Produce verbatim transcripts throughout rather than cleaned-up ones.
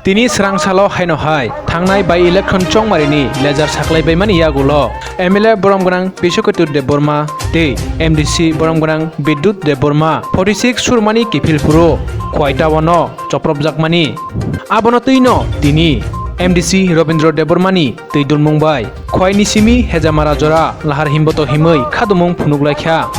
Tini srang salo haino hai thangnai by-election chongmarini lejar saklaibaimani yagulo M L A borom gwnang Biswaketu Debbarma tei M D C borom gwnang Bidyut Debbarma forty six Surmani kiphilphuru Khwaitawano chopropjakmani. Abono twino tini M D C Robindra Debbarmani twi dulmung bai Khwaini simi Hejamara jora lahar himboto himwi khadumung phunuk laikha.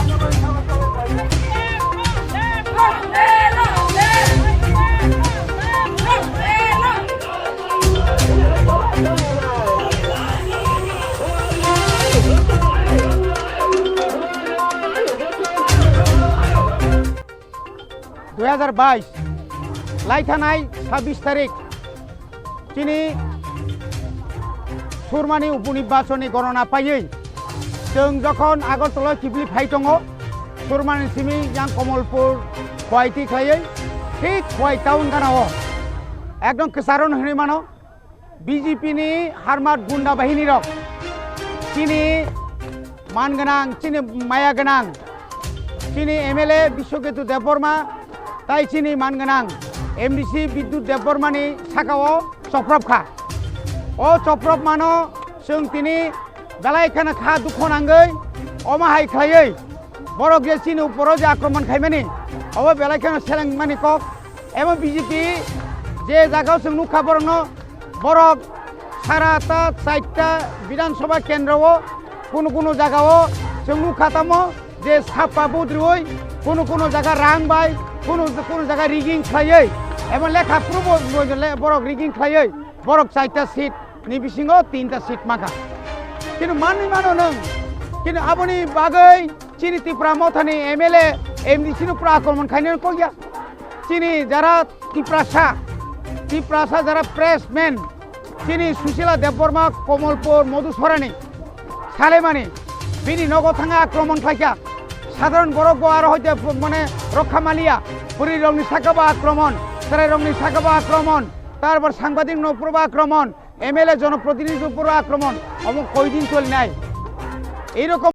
Dui hajar bais, laithanai sabbish tarik, chini Surmani uponirbachoni gorona paiwi, chwng jokhon Agartala kiphilwi phai tongo, Surmani simi yang Kamalpur Khwaiti khlaiwi, thik Khwai town ganao ekdom kwcharo hwnwi mano. B J P ni harmat gunda bahini rok, chini man gwnang, chini maya gwnang, chini M L A Biswaketu Debbarma tai chini man gwnang M D C Bidyut Debbarma ni saka o choprop kha. O choprop mano chwng tini belai kheno kha dukho nangwi omo hai khlaiwi borok je chini uporo je akromon khaimani obo belai kheno selengmani kok. Ebo B J P je jagao chwng nukha borokno, borok sara ta chaita Bidhan Sabha kendro o kunu kunu jagao chwng nukha tamo je sapa budriwi kunu kunu jaga rang bai kunu kunu jaga rigging khlaiwi ebo lekha phuru bo, bo le-, borok rigging khlaiwi borok chaita seat ni bisingo tinta seat mankha. Kintu manwi mano nwng, kintu aboni bagwi chini Tipra Mothani M L A, M D C no pura akromon khainani kokya. Chini jara Tiprasa, Tiprasa jara pressman, chini Susila Debbarma, Kamalpur, Madhusorani, Salemani, bini nogo thangwi akromon khlaikha. Sadharon borok bo aro hoite mane rokha maliya, puri rokni saka bo akromon, chwrai rokni saka bo akromon, tarpor sangbadik no pura bo akromon, M L A jonoprotinidhi no pura akromon, omo koidin cholinai. Ei rokom